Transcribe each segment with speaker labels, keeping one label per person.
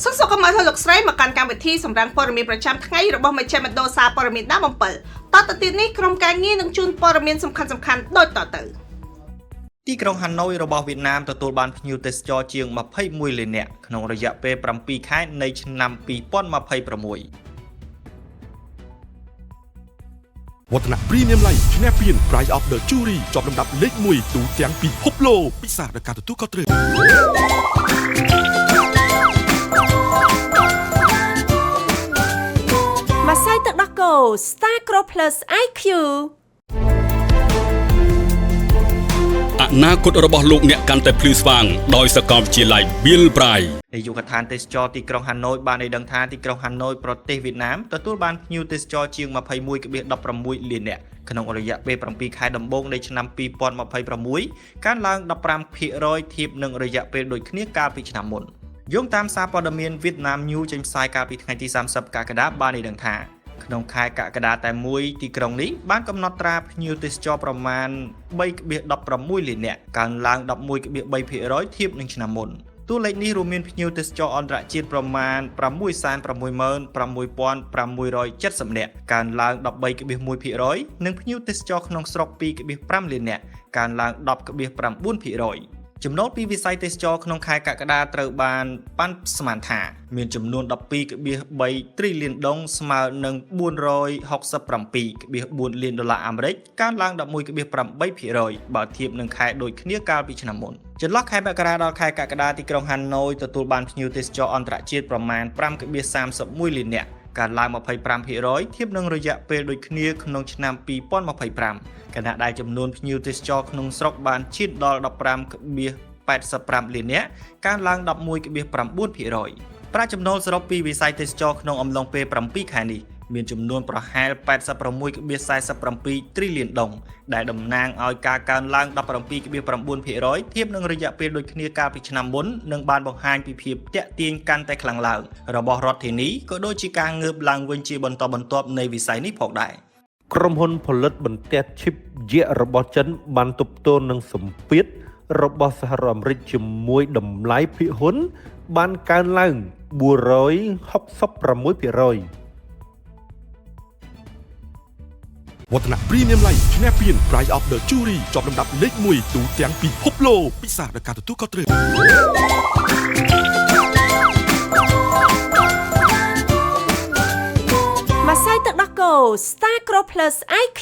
Speaker 1: សូមស្វាគមន៍មកលោកស្រីមកកាន់កម្មវិធីសម្រាប់ព័ត៌មានប្រចាំថ្ងៃរបស់មជ្ឈមណ្ឌលសារព័ត៌មានដើមអំពិលតទៅទៀតនេះក្រុមការងារនឹងជូនព័ត៌មានសំខាន់ៗដូចតទៅ
Speaker 2: ទីក្រុងហាណូយរបស់វៀតណាមទទួលបានភ្ញៀវទេសចរជាង21លាននាក់ក្នុងរយៈពេល7ខែនៃឆ្នាំ2026
Speaker 3: វឌ្ឍនៈ Premium Light ឈ្នះពាន Price of the Jury ជាប់លំដាប់លេខ1ទូទាំងពិភពលោកពិសាដល់ការទទួលខុសត្រូវ
Speaker 4: ម្សៅទឹកដោះគោ Star Grow Plus IQ
Speaker 5: អនាគតរបស់លោកអ្នកកាន់តែភ្លឺស្វាងដោយសាកលវិទ្យាល័យ Bill Bright
Speaker 2: នាយកដ្ឋានទេសចរទីក្រុងហាណូយបានឲ្យដឹងថាទីក្រុងហាណូយប្រទេសវៀតណាមទទួលបានភ្ញៀវទេសចរជាង21.16លាននាក់ក្នុងរយៈពេល7ខែដំបូងនៃឆ្នាំ2026កើនឡើង15%ធៀបនឹងរយៈពេលដូចគ្នាកាលពីឆ្នាំមុនយោងតាមសារព័ត៌មាន Vietnam News ចេញផ្សាយកាលពីថ្ងៃទី30កក្កដាបានឲ្យដឹងថាក្នុងខែកក្កដាតែមួយទីក្រុងនេះបានកំណត់ត្រាភ្ញៀវទេសចរប្រមាណ3.16លាននាក់កើនឡើង11.3%ធៀបនឹងឆ្នាំមុនតួលេខនេះរួមមានភ្ញៀវទេសចរអន្តរជាតិប្រមាណ666,670នាក់កើនឡើង13.1%និងភ្ញៀវទេសចរក្នុងស្រុក2.5លាននាក់កើនឡើង10.9%ចំណូលពីវិស័យទេសចរក្នុងខែកក្កដាត្រូវបានប៉ាន់ស្មានថាមានចំនួន12.3ទ្រីលានដុងស្មើនឹង467.4លានដុល្លារអាមេរិកកើនឡើង11.8%បើធៀបនឹងខែដូចគ្នាកាលពីឆ្នាំមុនចន្លោះខែមករាដល់ខែកក្កដាទីក្រុងហាណូយទទួលបានភ្ញៀវទេសចរអន្តរជាតិប្រមាណ5.31លាននាក់កើនឡើង25%ធៀបនឹងរយៈពេលដូចគ្នាក្នុងឆ្នាំ2025ខណៈដែលចំនួនភ្ញៀវទេសចរក្នុងស្រុកបានឈានដល់15.85លាននាក់កើនឡើង11.9%ប្រាក់ចំណូលសរុបពីវិស័យទេសចរក្នុងអំឡុងពេល7ខែនេះមានចំនួនប្រហែល86.47ទ្រីលានដុងដែលតំណាងឲ្យការកើនឡើង17.9%ធៀបនឹងរយៈពេលដូចគ្នាកាលពីឆ្នាំមុននិងបានបង្ហាញពីភាពទាក់ទាញកាន់តែខ្លាំងឡើងរបស់រដ្ឋធានីក៏ដូចជាការងើបឡើងវិញជាបន្តបន្ទាប់នៃវិស័យនេះផងដែរ
Speaker 6: ក្រុមហ៊ុនផលិតបន្ទះឈីបយក្សរបស់ចិនបានទប់ទល់នឹងសម្ពាធរបស់សហរដ្ឋអាមេរិកជាមួយតម្លៃភាគហ៊ុនបានកើនឡើង466%
Speaker 3: វឌ្ឍនៈ Premium Light ឈ្នះពាន Price of the Jury ជាប់លំដាប់លេខ1ទូទាំងពិភពលោកពិសាដល់ការទទួលខុសត្រូវ
Speaker 4: ម្សៅទឹកដោះគោ Star Grow Plus IQ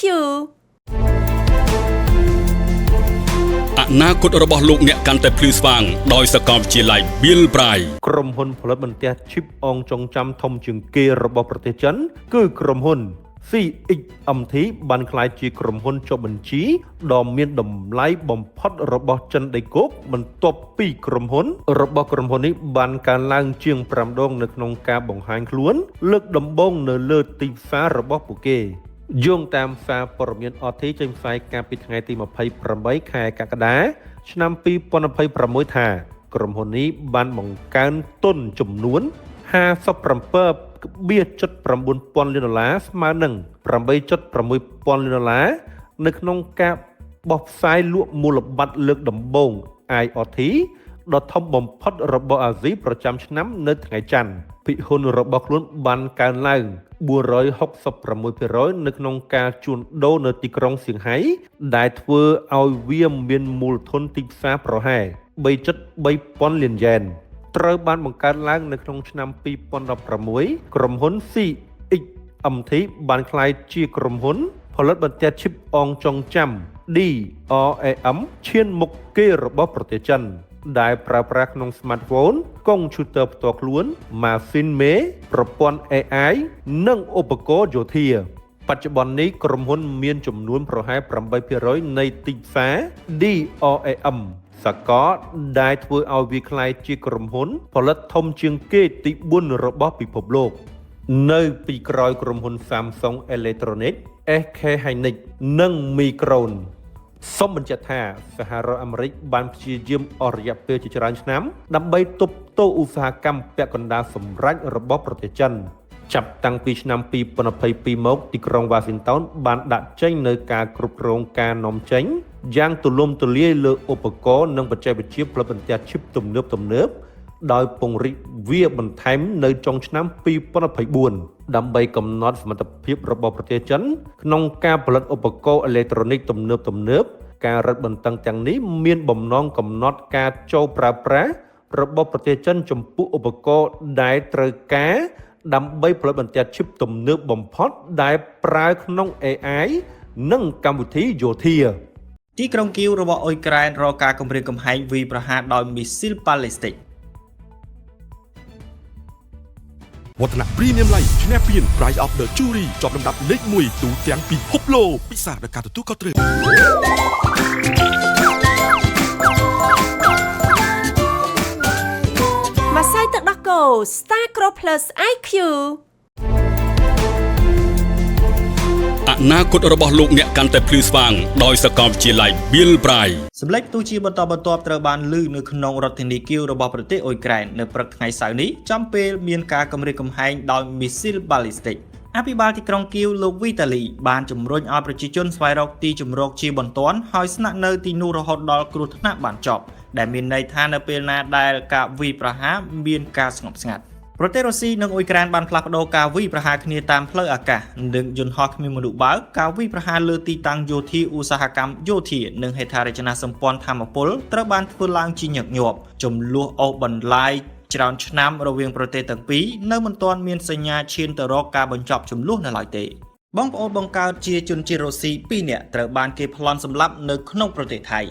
Speaker 5: អនាគតរបស់លោកអ្នកកាន់តែភ្លឺស្វាងដោយសាកលវិទ្យាល័យ Bill Bright
Speaker 6: ក្រុមហ៊ុនផលិតបន្ទះឈីបអងចងចាំធំជាងគេរបស់ប្រទេសចិន គឺក្រុមហ៊ុន CXMT បានក្លាយជាក្រុមហ៊ុនចុះបញ្ជីដ៏មានតម្លៃបំផុតរបស់ចិនដីគោកបន្ទាប់ពីក្រុមហ៊ុនរបស់ក្រុមហ៊ុននេះបានកើនឡើងជាង5ដងនៅក្នុងការបង្ហាញខ្លួន លើកដំបូងនៅលើទីផ្សាររបស់ពួកគេយោងតាមសារព័ត៌មាន RT ចេញផ្សាយកាលពីថ្ងៃទី28ខែកក្កដាឆ្នាំ2026ថាក្រុមហ៊ុននេះបានបង្កើនទុនចំនួន57.9ពាន់លានដុល្លារស្មើនឹង8.6ពាន់លានដុល្លារនៅក្នុងការបោះផ្សាយលក់មូលបត្រលើកដំបូង IoT ដ៏ធំបំផុតរបស់អាស៊ីប្រចាំឆ្នាំនៅថ្ងៃច័ន្ទភាគហ៊ុនរបស់ខ្លួនបានកើនឡើង466%នៅក្នុងការជួញដូរនៅទីក្រុងសៀងហៃដែលធ្វើឲ្យវាមានមូលធនទីផ្សារប្រហែល3.3ពាន់លានយ៉ែនត្រូវបានបង្កើតឡើងនៅក្នុងឆ្នាំ2016ក្រុមហ៊ុន CXMT បានក្លាយជាក្រុមហ៊ុនផលិតបន្ទះឈីបអងចងចាំ DRAM ឈានមុខគេរបស់ប្រទេសចិនដែលប្រើប្រាស់ក្នុង smartphone កុំព្យូទ័រផ្ទាល់ខ្លួនម៉ាស៊ីនមេប្រព័ន្ធ AI និងឧបករណ៍យោធាបច្ចុប្បន្ននេះក្រុមហ៊ុនមានចំនួនប្រហែល8%នៃទីផ្សារ DRAM សកលដែលធ្វើឲ្យវាក្លាយជាក្រុមហ៊ុនផលិតធំជាងគេទី4របស់ពិភពលោកនៅពីក្រោយក្រុមហ៊ុន Samsung Electronics SK Hynix និង Micron សូមបញ្ជាក់ថាសហរដ្ឋអាមេរិកបានព្យាយាមអស់រយៈពេលជាច្រើនឆ្នាំដើម្បីទប់ទល់ឧស្សាហកម្មពាក់កណ្ដាលសម្រេចរបស់ប្រទេសចិនចាប់តាំងពីឆ្នាំ2022មកទីក្រុងវ៉ាស៊ីនតោនបានដាក់ចេញនៅការគ្រប់គ្រងការនាំចេញយ៉ាងទូលំទូលាយលើឧបករណ៍និងបច្ចេកវិទ្យាផលិតបន្ទះឈីបទំនើបៗ ដោយពង្រីកវាបន្ថែមនៅចុងឆ្នាំ2024ដើម្បីកំណត់សមត្ថភាពរបស់ប្រទេសចិនក្នុងការផលិតឧបករណ៍អេឡិចត្រូនិកទំនើបៗការរឹតបន្តឹងទាំងនេះមានបំណងកំណត់ការចូលប្រើប្រាស់របស់ប្រទេសចិនចំពោះឧបករណ៍ដែលត្រូវការដើម្បីផលិតបន្ទះឈីបទំនើបបំផុតដែលប្រើក្នុង AI និងកម្មវិធីយោធា
Speaker 2: ទីក្រុងគៀវរបស់អ៊ុយក្រែនរងការគំរាមកំហែងវាយប្រហារដោយមីស៊ីលប៉ាឡេស្ទិក
Speaker 3: វឌ្ឍនៈ Premium Light ឈ្នះពាន Price of the Jury ជាប់លំដាប់លេខ1ទូទាំងពិភពលោកពិសាដោយការទទួលខុសត្រូវ
Speaker 4: ម្សៅទឹកដោះគោ Star Grow Plus IQ
Speaker 5: អនាគតរបស់លោកអ្នកកាន់តែភ្លឺស្វាងដោយសាកលវិទ្យាល័យ Bill Bray
Speaker 2: សម្លេងផ្ទុះជាបន្តបន្ទាប់ត្រូវបានឮនៅក្នុងរដ្ឋធានីគៀវរបស់ប្រទេសអ៊ុយក្រែននៅព្រឹកថ្ងៃសៅរ៍នេះចំពេលមានការគំរាមកំហែងដោយមីស៊ីលបាឡីស្ទិកអភិបាលទីក្រុងគៀវលោកវីតាលីបានជំរុញឲ្យប្រជាជនស្វែងរកទីជម្រកជាបន្ទាន់ហើយស្នាក់នៅទីនោះរហូតដល់គ្រោះថ្នាក់បានចប់ដែលមានន័យថានៅពេលណាដែលការវាយប្រហារមានការស្ងប់ស្ងាត់ប្រទេសរុស្ស៊ីនិងអ៊ុយក្រែនបានផ្លាស់ប្ដូរការវាយប្រហារគ្នាតាមផ្លូវអាកាសនិងយន្តហោះគ្មានមនុស្សបើកការវាយប្រហារលើទីតាំងយោធាឧស្សាហកម្មយោធានិងហេដ្ឋារចនាសម្ព័ន្ធធម្មពលត្រូវបានធ្វើឡើងជាញឹកញាប់ចំនួនអូសបន្លាយច្រើនឆ្នាំរវាងប្រទេសទាំងពីរនៅមិនទាន់មានសញ្ញាឈានទៅរកការបញ្ចប់ចំនួននៅឡើយទេបងប្អូនបង្កើតជាជនជាតិរុស្ស៊ី2នាក់ត្រូវបានគេប្លន់សម្លាប់នៅក្នុងប្រទេសថៃ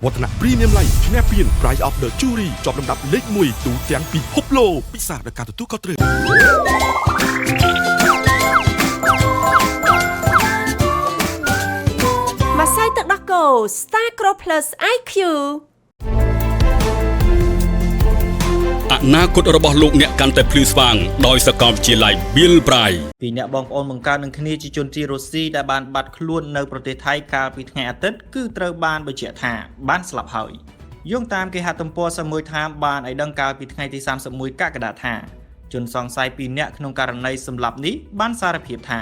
Speaker 3: វឌ្ឍនៈ Premium Light ឈ្នះពាន Price of the Jury ជាប់លំដាប់លេខ1ទូទាំងពិភពលោកពិសាដោយការទទួលខុសត្រូវ
Speaker 4: ម្សៅទឹកដោះគោ Star Grow Plus IQ
Speaker 5: អនាគតរបស់លោកអ្នកកាន់តែភ្លឺស្វាងដោយសាកលវិទ្យាល័យ Bill Bray
Speaker 2: ពីរអ្នកបងប្អូនបង្កើតនឹងគ្នាជាជនជាតិរុស្ស៊ីដែលបានបាត់ខ្លួននៅប្រទេសថៃកាលពីថ្ងៃអាទិត្យគឺត្រូវបានបញ្ជាក់ថាបានស្លាប់ហើយយោងតាមគេហទំព័រសាមួយថាបានឲ្យដឹងកាលពីថ្ងៃទី31កក្កដាថាជនសង្ស័យពីរនាក់ក្នុងករណីសម្លាប់នេះបានសារភាពថា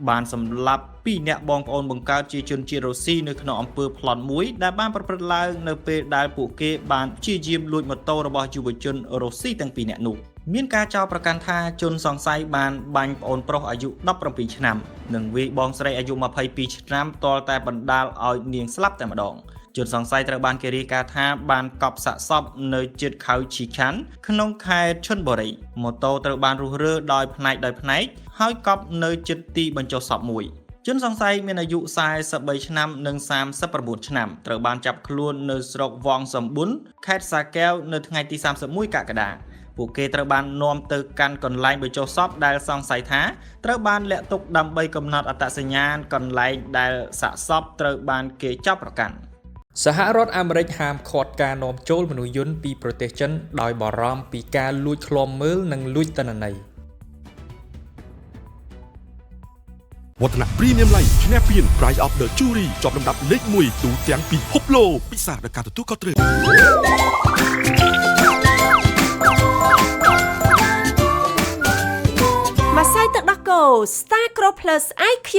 Speaker 2: បានសម្លាប់ពីរអ្នកបងប្អូនបង្កើតជាជនជាតិរុស្ស៊ីនៅក្នុងអំពើប្លន់មួយដែលបានប្រព្រឹត្តឡើងនៅពេលដែលពួកគេបានព្យាយាមលួចម៉ូតូរបស់យុវជនរុស្ស៊ីទាំងពីរនាក់នោះមានការចោទប្រកាន់ថាជនសង្ស័យបានបាញ់ប្អូនប្រុសអាយុ17ឆ្នាំនិងវាយបងស្រីអាយុ22ឆ្នាំទាល់តែបណ្ដាលឲ្យនាងស្លាប់តែម្ដងជនសង្ស័យត្រូវបានគេរាយការណ៍ថាបានកប់សាកសពនៅជិតខៅឈីឆាន់ក្នុងខេត្តឈុនបុរីម៉ូតូត្រូវបានរុះរើដោយផ្នែកដោយផ្នែកហើយកប់នៅជិតទីបញ្ចុះសពមួយជនសង្ស័យមានអាយុ43ឆ្នាំនិង39ឆ្នាំត្រូវបានចាប់ខ្លួននៅស្រុកវងសម្បុនខេត្តសាកែវនៅថ្ងៃទី31កក្កដាពួកគេត្រូវបាននាំទៅកាន់កន្លែងបញ្ចុះសពដែលសង្ស័យថាត្រូវបានលាក់ទុកដើម្បីកំណត់អត្តសញ្ញាណកន្លែងដែលសាកសពត្រូវបានគេចាប់ប្រកាន់
Speaker 7: សហរដ្ឋអាមេរិកហាមឃាត់ការនាំចូលមនុស្សយន្តពីប្រទេសចិនដោយបារម្ភពីការលួចឃ្លាំមើលនិងលួចទិន្នន័យ
Speaker 3: វឌ្ឍនៈ Premium Light ឈ្នះពាន Price of the Jury ជាប់លំដាប់លេខ1ទូទាំងពិភពលោកពិសាដោយការទទួលខុសត្រូវ
Speaker 4: ម្សៅទឹកដោះគោ Star Grow Plus IQ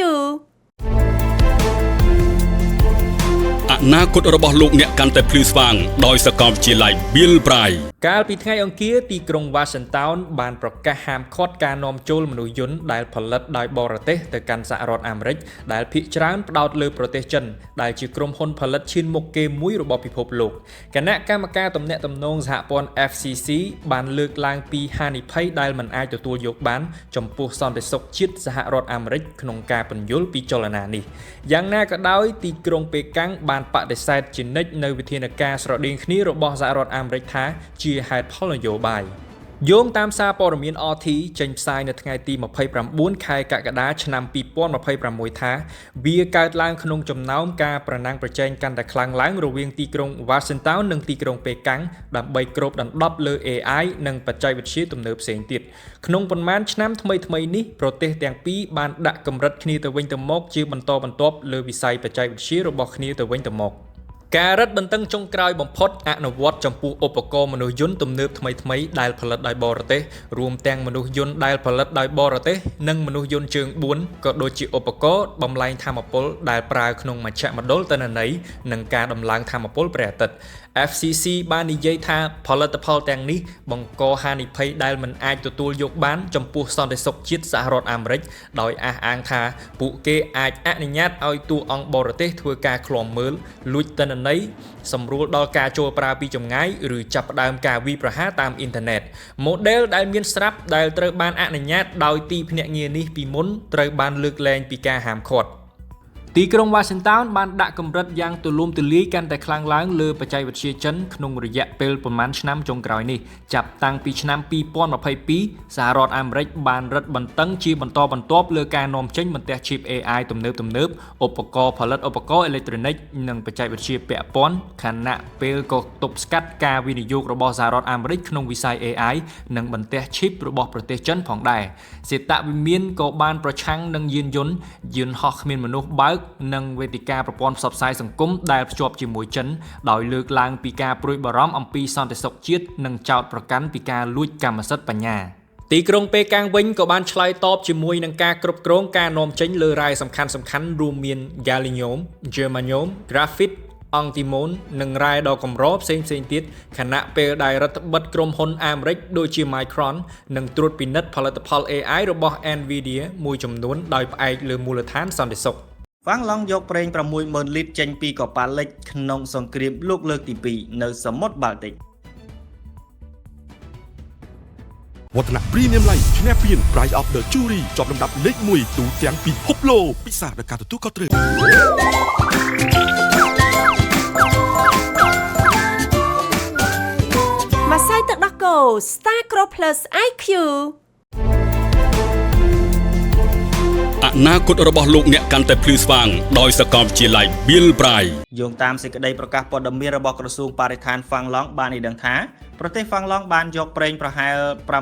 Speaker 5: អនាគតរបស់លោកអ្នកកាន់តែភ្លឺស្វាងដោយសាកលវិទ្យាល័យ Bill Bray
Speaker 7: កាលពីថ្ងៃអង្គារទីក្រុង Washington បានប្រកាសហាមឃាត់ការនាំចូលមនុស្សយន្តដែលផលិតដោយបរទេសទៅកាន់សហរដ្ឋអាមេរិកដែលភាគច្រើនផ្ដោតលើប្រទេសចិនដែលជាក្រុមហ៊ុនផលិតឈានមុខគេមួយរបស់ពិភពលោកគណៈកម្មការទំនាក់ទំនងសហព័ន្ធ FCC បានលើកឡើងពីហានិភ័យដែលមិនអាចទទួលយកបានចំពោះសន្តិសុខជាតិសហរដ្ឋអាមេរិកក្នុងការពន្យល់ពីចលនានេះយ៉ាងណាក៏ដោយទីក្រុងប៉េកាំងបានបដិសេធជានិច្ចនៅវិធានការស្រដៀងគ្នារបស់សហរដ្ឋអាមេរិកថាជាហេតុផលនយោបាយយោងតាមសារព័ត៌មាន RT ចេញផ្សាយនៅថ្ងៃទី29ខែកក្កដាឆ្នាំ2026ថាវាកើតឡើងក្នុងចំណោមការប្រណាំងប្រជែងកាន់តែខ្លាំងឡើងរវាងទីក្រុង Washington និងទីក្រុងប៉េកាំងដើម្បីគ្របដណ្ដប់លើ AI និងបច្ចេកវិទ្យាទំនើបផ្សេងទៀតក្នុងប៉ុន្មានឆ្នាំថ្មីៗនេះប្រទេសទាំងពីរបានដាក់កម្រិតគ្នាទៅវិញទៅមកជាបន្តបន្ទាប់លើវិស័យបច្ចេកវិទ្យារបស់គ្នាទៅវិញទៅមកការរឹតបន្តឹងចុងក្រោយបំផុតអនុវត្តចំពោះឧបករណ៍មនុស្សយន្តទំនើបថ្មីៗដែលផលិតដោយបរទេសរួមទាំងមនុស្សយន្តដែលផលិតដោយបរទេសនិងមនុស្សយន្តជើង4ក៏ដូចជាឧបករណ៍បំលែងថាមពលដែលប្រើក្នុងមជ្ឈមណ្ឌលទិន្នន័យនិងការដំឡើងថាមពលព្រះអាទិត្យ FCC បាននិយាយថាផលិតផលទាំងនេះបង្កហានិភ័យដែលមិនអាចទទួលយកបានចំពោះសន្តិសុខជាតិសហរដ្ឋអាមេរិកដោយអះអាងថាពួកគេអាចអនុញ្ញាតឲ្យតួអង្គបរទេសធ្វើការឃ្លាំមើលលួចទិន្នន័យសម្រួលដល់ការចូលប្រើពីចម្ងាយឬចាប់ផ្ដើមការវាយប្រហារតាមអ៊ីនធឺណិត Model ដែលមានស្រាប់ដែលត្រូវបានអនុញ្ញាតដោយទីភ្នាក់ងារនេះពីមុនត្រូវបានលើកលែងពីការហាមឃាត់ទីក្រុង Washington បានដាក់កម្រិតយ៉ាងទូលំទូលាយកាន់តែខ្លាំងឡើងលើបច្ចេកវិទ្យាចិនក្នុងរយៈពេលប្រមាណឆ្នាំចុងក្រោយនេះចាប់តាំងពីឆ្នាំ2022សហរដ្ឋអាមេរិកបានរឹតបន្តឹងជាបន្តបន្ទាប់លើការនាំចេញបន្ទះឈីប AI ទំនើបៗឧបករណ៍ផលិតឧបករណ៍អេឡិចត្រូនិកនិងបច្ចេកវិទ្យាពាក់ព័ន្ធខណៈពេលក៏ទប់ស្កាត់ការវិនិយោគរបស់សហរដ្ឋអាមេរិកក្នុងវិស័យ AI និងបន្ទះឈីបរបស់ប្រទេសចិនផងដែរសេតវិមានក៏បានប្រឆាំងនឹងយានយន្តយន្តហោះគ្មានមនុស្សបើកនិងវេទិកាប្រព័ន្ធផ្សព្វផ្សាយសង្គមដែលភ្ជាប់ជាមួយចិនដោយលើកឡើងពីការព្រួយបារម្ភអំពីសន្តិសុខជាតិនិងចោទប្រកាន់ពីការលួចកម្មសិទ្ធិបញ្ញាទីក្រុងប៉េកាំងវិញក៏បានឆ្លើយតបជាមួយនឹងការគ្រប់គ្រងការនាំចេញលើរ៉ែសំខាន់ៗរួមមាន Gallium, Germanium, Graphite អង់ទីម៉ូននិងរ៉ែដ៏កម្រផ្សេងៗទៀតខណៈពេលដែលរដ្ឋបិទក្រុមហ៊ុនអាមេរិកដូចជា Micron និងត្រួតពិនិត្យផលិតផល AI របស់ Nvidia មួយចំនួនដោយផ្អែកលើមូលដ្ឋានសន្តិសុខ
Speaker 2: ហ្វាំងឡង់យកប្រេង60000លីត្រចេញពីកប៉ាល់លិចក្នុងសង្គ្រាមលោកលើកទី2នៅសមុទ្របាល់ទិក
Speaker 3: វឌ្ឍនៈ Premium Light ឈ្នះពាន Price of the Jury ជាប់លំដាប់លេខ1ទូទាំងពិភពលោកពិសាដល់ការទទួលខុសត្រូវ
Speaker 4: ម្សៅទឹកដោះគោ Star Grow Plus IQ
Speaker 5: អនាគតរបស់លោកអ្នកកាន់តែភ្លឺស្វាងដោយសាកលវិទ្យាល័យ Bill Bright
Speaker 2: យោងតាមសេចក្តីប្រកាសព័ត៌មានរបស់ក្រសួងបរិស្ថានហ្វាំងឡង់បានឲ្យដឹងថាប្រទេសហ្វាំងឡង់បានយកប្រេងប្រហែល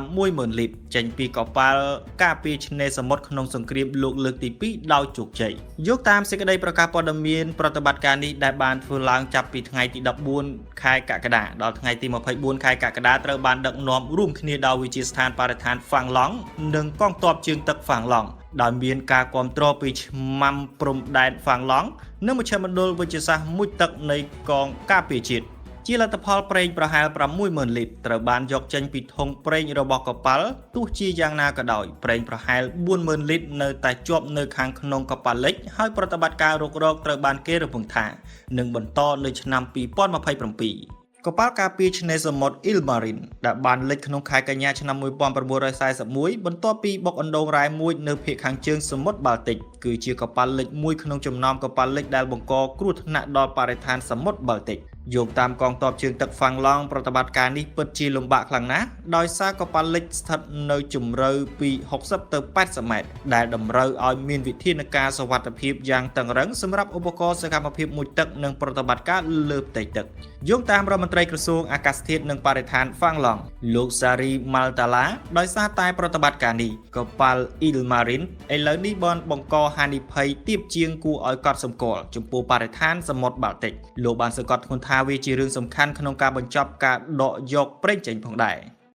Speaker 2: 60000លីត្រចេញពីកប៉ាល់ការពារឆ្នេរសមុទ្រក្នុងសង្គ្រាមលោកលើកទី2ដោយជោគជ័យយកតាមសេចក្តីប្រកាសព័ត៌មានប្រតិបត្តិការនេះដែលបានធ្វើឡើងចាប់ពីថ្ងៃទី14ខែកក្កដាដល់ថ្ងៃទី24ខែកក្កដាត្រូវបានដឹកនាំរួមគ្នាដោយវិទ្យាស្ថានបរិស្ថានហ្វាំងឡង់និងកងទ័ពជើងទឹកហ្វាំងឡង់ដោយមានការគ្រប់គ្រងពីឆ្មាំព្រំដែនហ្វាំងឡង់និងមជ្ឈមណ្ឌលវិទ្យាសាស្ត្រមុជទឹកនៃកងការពារជាតិជាលទ្ធផលប្រេងប្រហែល60000លីត្រត្រូវបានយកចេញពីធុងប្រេងរបស់កប៉ាល់ទោះជាយ៉ាងណាក៏ដោយប្រេងប្រហែល40000លីត្រនៅតែជាប់នៅខាងក្នុងកប៉ាល់លិចហើយប្រតិបត្តិការរុករកត្រូវបានគេរំពឹងថានឹងបន្តនៅឆ្នាំ2027កប៉ាល់ការពារឆ្នេរសមុទ្រ Ilmarin ដែលបានលិចក្នុងខែកញ្ញាឆ្នាំ1941បន្ទាប់ពីបុកអណ្ដូងរ៉ែមួយនៅភាគខាងជើងសមុទ្របាល់ទិកគឺជាកប៉ាល់លិចមួយក្នុងចំណោមកប៉ាល់លិចដែលបង្កគ្រោះថ្នាក់ដល់បរិស្ថានសមុទ្របាល់ទិកយោងតាមកងទ័ពជើងទឹកហ្វាំងឡង់ប្រតិបត្តិការនេះពិតជាលំបាកខ្លាំងណាស់ដោយសារកប៉ាល់លិចស្ថិតនៅជម្រៅពី60ទៅ80ម៉ែត្រដែលតម្រូវឲ្យមានវិធានការសុវត្ថិភាពយ៉ាងតឹងរ៉ឹងសម្រាប់ឧបករណ៍សកម្មភាពមុជទឹកនិងប្រតិបត្តិការលើផ្ទៃទឹកយោងតាមរដ្ឋមន្ត្រីក្រសួងអាកាសធាតុនិងបរិស្ថានហ្វាំងឡង់លោកសារីម៉ាល់តាឡាដោយសារតែប្រតិបត្តិការនេះកប៉ាល់ Ilmarin ឥឡូវនេះបានបង្កហានិភ័យទាបជាងគួរឲ្យកត់សម្គាល់ចំពោះបរិស្ថានសមុទ្របាល់ទិកលោកបានសង្កត់ធ្ងន់ថាវាជារឿងសំខាន់ក្នុងការបញ្ចប់ការដកយកប្រេងចេញផងដែរ។